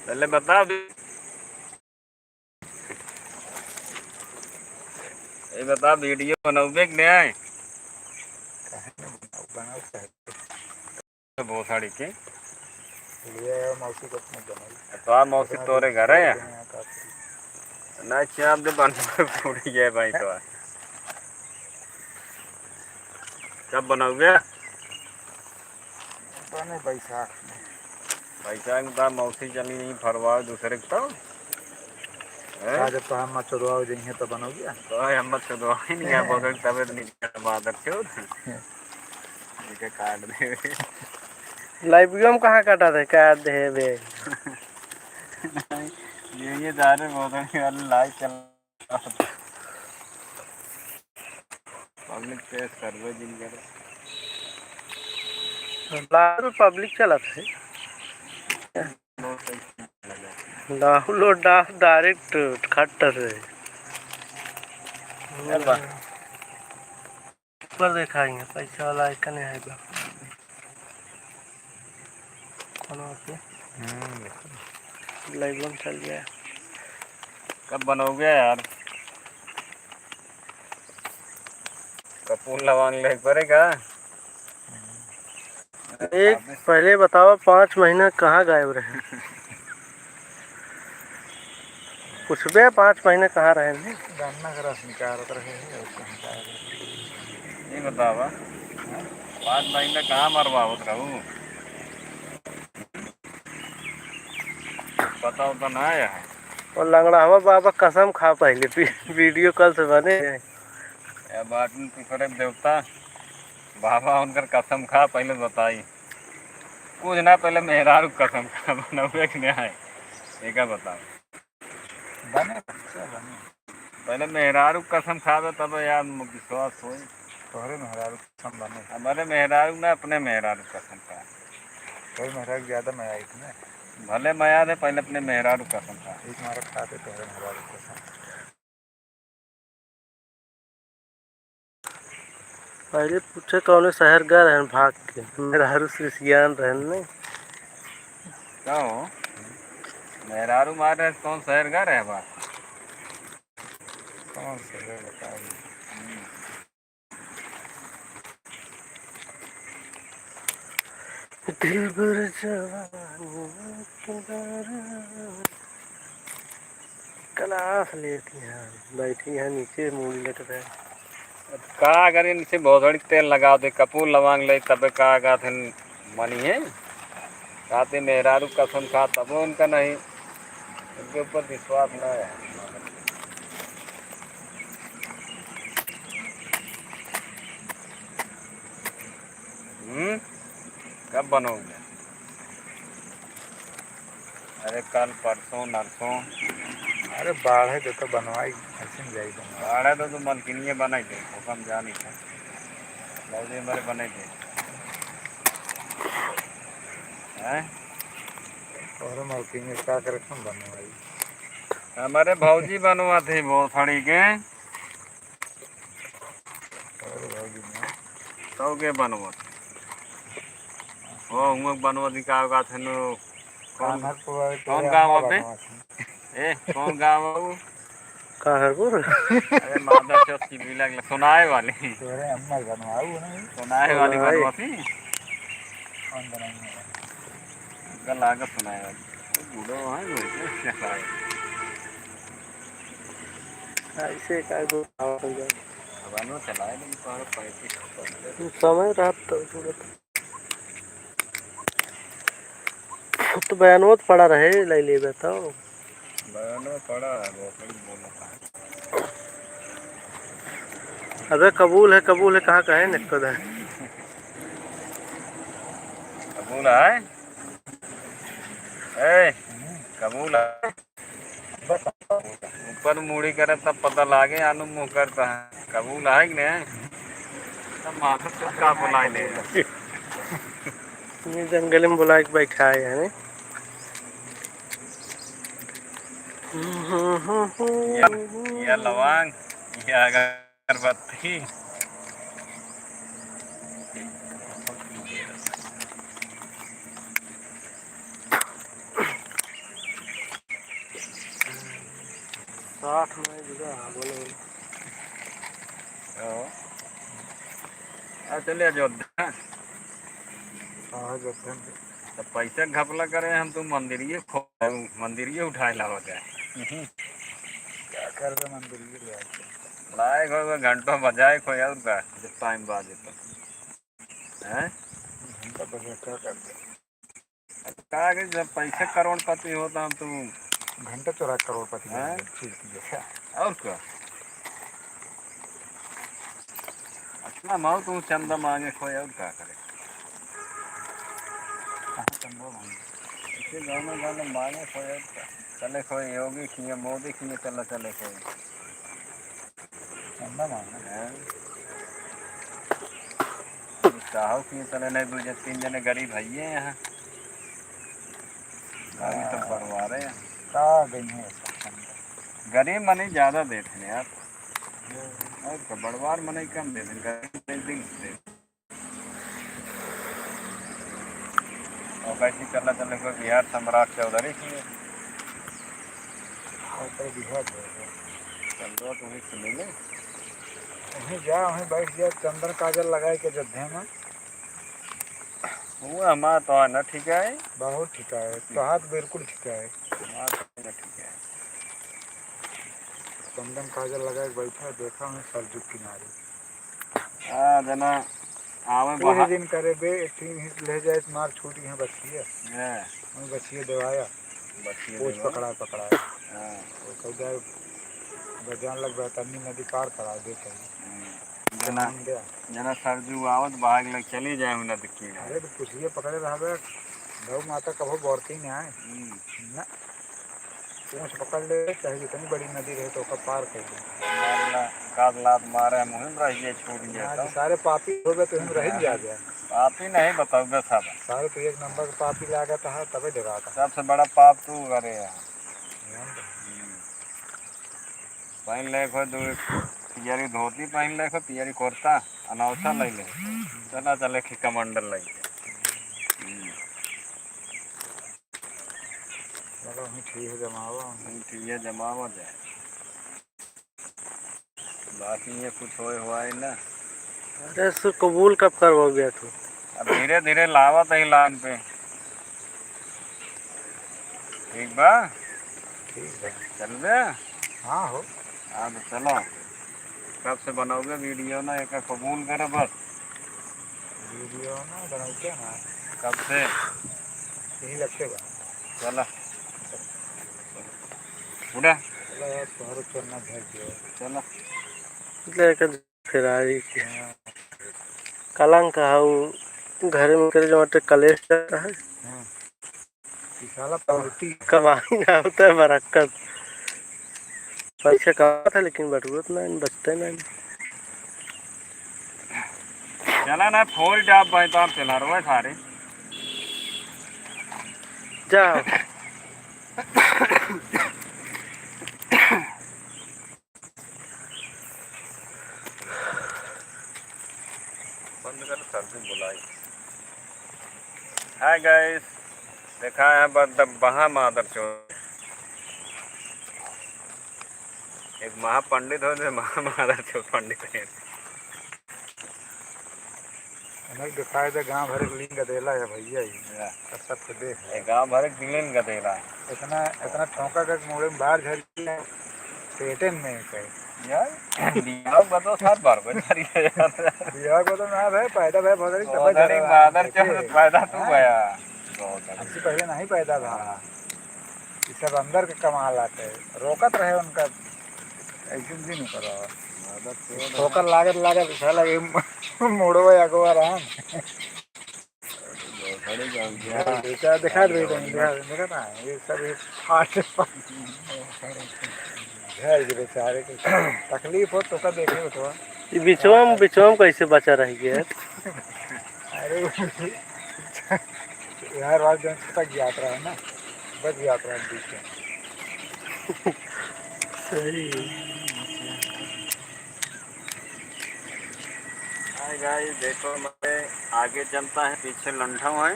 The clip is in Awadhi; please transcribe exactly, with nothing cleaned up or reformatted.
पहले बता दे। ये बता, वीडियो बनौबे के नहीं आए? काहे ना बनाऊ, बनाऊ काहे? भोसड़ी के। ले आया मौसी को अपने बनाई। तो आ मौसी अपना तोरे भी घर है? यहाँ का। ना, चाप दे, बन फूट गया भाई तो। कब बनौबे? बने बैसाख में। बैसाख में तो मौसी चली नहीं फरवाओ दूसरे के तो। हैं? आज तो हम मत चुदवाओ जइहे तो बनौबे। तो हम मत चुदवाओ ही नहीं, हम बोले तबे तो नहीं मादर चोद। इनके काट दे। लाइव में कहाँ काटा थे? काट दे बे। ये, ये जा रहे बहुत वाली लाइव चल। पब्लिक पेश करबे जिन करे। लाहौर पब्लिक चलत है। डाउनलोड डाल डायरेक्ट खट्टर से। चल बा। ऊपर देखाएंगे, पैसा वाला आइकन है बा। कौन होते? हम्म। लाइव में चल गया। कब बनोगे यार? कपूर लवांग ले पड़ेगा। एक पहले बताओ, पाँच महीना कहाँ गायब रहे? पूछबे, पाँच महीना कहाँ रहे ने? गन्ना के रस निकालत रहे हैं और कहाँ गायब रहे? ये बतावा, पाँच महीना कहाँ मरवावत रहू? पता उता ना आया है। और लंगड़ावा बाबा कसम खा पहले, वी-, वीडियो कॉल से बने। ए बाटन पिपरे देवता, बाबा उनकर कसम खा, पहले बताई। कुछ ना, पहले मेहरारू कसम खा, बनौबे के नहीं आए। एका बताओ। बने, बच्चा बने। पहले मेहरारू कसम खावे, तब यार म-, विश्वास होई। तोहरे मेहरारू कसम बने। हमारे मेहरारू ना, अपने मेहरारू कसम खा। तोहरे मेहरारू ज्यादा मया आई थी ना। भले मया दे, पहले अपने मेहरारू कसम खा। एक मारा खा दे, तोहरे मेहरारू कसम। पहले पूछे कौने शहर गए रहन भाग के, मेहरारू से सियान रहन ने। का हो? मेहरारू मारे कौन शहर गए रहे बा? कौन शहर बताओ? हम्म। दिलबर जवानी के दौरान। क्लास लेती हैं, बैठी हैं नीचे, मूड़ी लटकाए। अब का करें, नीचे भोसड़ी तेल लगा दे, कपूर लवांग ले, तबे का कहत हैं, मनी है। कहते मेहरारू कसम खा, तबो उनका नहीं, उनके ऊपर विश्वास ना है। हम्म? कब बनोगे? अरे कल, परसों, नरसों। अरे बाढ़े दे तो बनवाई, ऐसे में जाई बनवाई। बाढ़े दे तो मलकिनिये बनाई दे, हुकम जानी था। भौजी हमारे बनाई दे। हैं? अरे मलकिनिये का करे, हम बनवाई। हमारे भौजी बनवा थे भोसड़ी के। अरे भौजी ना। तो के बनवा? ओ, हुआ बनवा दी का, का थे नो, कौन, कान्हरपुर वाले कौन तेरे गाँव अम्मा पे? बनवा थी। ए, कौन गाँव है वो? कान्हरपुर? अरे माता चौथ की भी लगला, सोनाए वाली। तेरे अम्मा बनवाऊ ना। सोनाए वाली सोनाए। बनवा थी? कौन बनाई है? गला का सोनाए वाली। बूढ़ो है वो, क्या खाए? ऐसे का दो खावा हो जाए। अब अनु चलाए लेकिन तुम्हारा पैंतीस हो गए। समय रात तो पूरा तो बयानो तो पड़ा रहे, ले लेबे तो। बयानो पड़ा है, वो कहीं बोला था। अबे कबूल है, कबूल है, कहाँ कहे निकल है? कबूल है? ए, कबूल है? ऊपर मुड़ी करे तब पता लागे, आलू मुँह करता है। कबूल है कि नहीं? तब माथा से का बुलाई ले। ये जंगल में बुला के बैठा है, है नहीं? या, या लवांग, या अगरबत्ती। आठ में जुड़ा, हाँ, बोलो, बोलो। ओ। आ, चले अयोध्या। हाँ, अयोध्या में। तो पैसे घपला करे, हम तो मंदिरिये खो, मंदिरिये उठाए लावत है। हम्म। क्या करबे मंदिरिये ले आके? लाए खो, घंटों बजाए खो, और का, जब टाइम बाजे तो। हैं? घंटा बजा क्या करबे? का के जब पैसे करोड़पति हो तो हम तो घंटा चोरा करोड़पति हैं? बन गए, ठीक है। और का? अपना माओ तू चंदा मांगे कोई और का करे? कहाँ चंदा मांगे? इसे गाना गाना मांगे कोई और का? चले कोई योगी किए, मोदी किए, चला चले कोई। चंदा मांगे। हैं? चाहो कि तले नहीं, दो जन, तीन जने गरीब हइये यहाँ। अभी तो हाँ। बड़वारे हैं। का गई है सब चंदा? गरीब मने ज्यादा देते हैं यार। और तो बड़वार मने कम देते हैं, गरीब मने दिल से देते हैं। और कैसे चला चले कोई बिहार सम्राट चौधरी की है। और तो बिहार चौधरी। चंदवा तुम्हें सुने ले। वहीं जा, वहीं बैठ जा, चंदन काजल लगाए के अयोध्या में। वो हमार तो ना ठीक है। बहुत ठीक है, तो हाथ बिल्कुल ठीक है। हमार तो ना ठीक है। चंदन काजल लगाए के बैठा, देखा हूँ सरजू किनारे। हाँ, जना आवे तीन बाहर। दिन करे बे, तीन ही ले जाए, मार छूट यहाँ बचिए। हाँ। वहीं बचिए देवाया। बचिए पूछ देवाया। पकड़ा, पकड़ा। हाँ। वो कह जाए, बजान लग बा, तन्नी नदी पार करा दे कहीं। हम्म। जना, ध्यान दे। जना सरजू आवत, भाग लग चली जाए उन्हें तो की अरे तो पुछिए पकड़े रहबे, गौ माता कभो बरती नहीं आए। हम्म। ना, पूछ पकड़ ले, चाहे जितनी बड़ी नदी रहे तो ओकर पार कर दे। मारला, काद लात मारे, मुहिम रह गए, छूट गए ना, तो। सारे पापी हो गए तो हम रह हाँ। जा गए। पापी नहीं बताओगे सब। सारे तो एक नंबर के पापी लागत है, तबे डराता है। सबसे बड़ा पाप तू करे है। ध्यान दे। हम्म। पहन ले खो दो पियरी धोती, पहन ले खो पियरी कुर्ता, अनौसा ले ले। चला चले कि कमांडर लग गया। हम्म। चलो, वहीं ठीक है, जमावा। वहीं ठीक है, जमावा जाए। बाकी ये कुछ होए हुआ है ना। अरे, सो कबूल कब करवाओगे तू? अब धीरे धीरे लावत है लाइन पे। ठीक बा? ठीक बा। चलबे? हाँ हो। हाँ, तो चलो। कब से बनाओगे वीडियो ना, एक कबूल करे बस। वीडियो ना बनाओगे ना। कब से? यही लगते बा। चला। उड़ा। चला यार, तोहरो चोरना भेज दियो। चला। लेकर फिराई के। हाँ। कलंक है, वो घरे में करे जो बाटे कलेश रहता है। हाँ। ई साला पावती। कमाई ना होता है बरक्कत। पैसे कमाता है लेकिन बटुअत ना, बचते ना। चला ना, फोड़ डाब भाई, तो आप चला रहे सारे। जा। बंद कर, सर्दी बुलाई। हाय गाइस, देखा है बद-, बहा मादर चोद। एक महापंडित हो, जो महा मादर चोद पंडित है। इन्हें दिखाई दे, गांव भर एक लीन गदेला है भैया ही। या। और सबको देख ले। ये गांव भर एक लीन गदेला है। इतना, इतना ठोंका के मुड़े में बाहर झर गया, पेटे में नहीं कहे। यार, बिहार में तो सात बार कोई झर गया यार। बिहार में तो ना भाई, पैदा भाई बहुत सारी बहुत तबे सारी झरा मादर है, चोद देखिए। पैदा तू हाँ। गया। बहुत सारी। हमसे पहले नहीं पैदा था। हाँ। ये सब अंदर के कमाल आते हैं, रोकत रहे उनका, एकदम दिन करो। ठोकर लागत लागत साला ये मोड़ो या अगवा रहा। बेचारा दिखा दे, दिखा दे, देखा ना, ये सब ये फाट झड़ गए बेचारे के। तकलीफ हो तो का देखे उठवा। ये बिचवा में, बिचवा में कैसे बचा रह गया? अरे यार, आज जौन छटक जात रहा है ना, बच जात रहा है बीच में। सही। हाय गाइस, देखो मैं आगे जनता है, पीछे लंठा है।